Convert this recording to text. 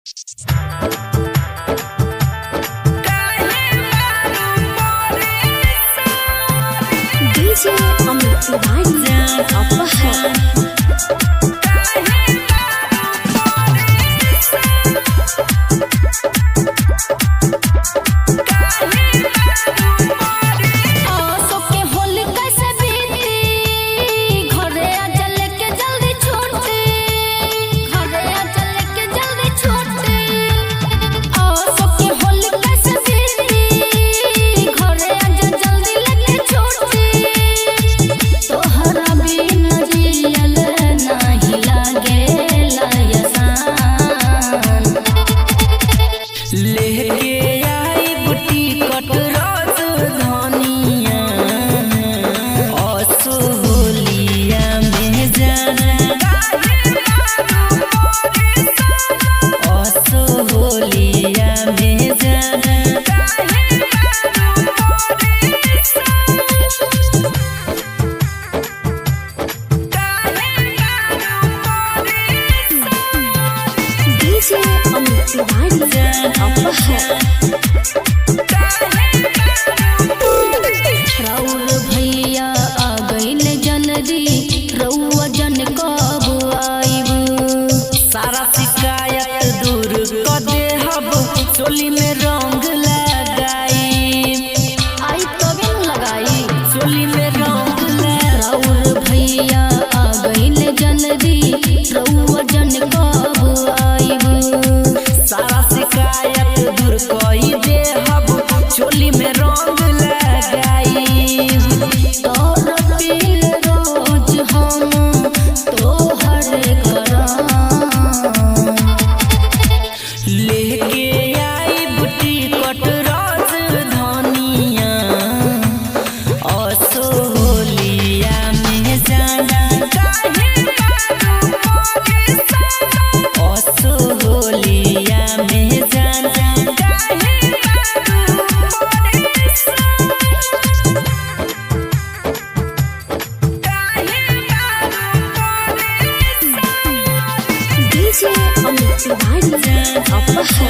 DJ Amit Tiwari अपहर। के होली कैसे बीती, घरे आ चले के जल्दी छूटी, घरे आ चले के जल्दी छूटी। आसो के होली कैसे बीती, घरे आ जा जल्दी लेके छूटी। तोहरा बिन जियल नाही लागेला यसान। लेके आई बुटी कटरस धनिया, असो होलिया में जाना, असो होलिया में जाना। डीजे अमित तिवारी अपहर। राउर भैया आ गइल जनरी, रउआ जन कब आइब? सारा शिकायत दूर क देहब, चोली में रंग लगाई। आई तबे न लगाई। चोली में रंग लगाई। राउर भैया आ गइल जनरी, रउआ जन कब आइब? सारा शिकायत दूर कई देहब, चोली में रंग लगाई। तोर पील रोज हम तोहर करान। लेके आई बुटी कटरस धनिया, असो होलिया में जाना, असो होलिया में जाना। डीजे अमित तिवारी अपहर।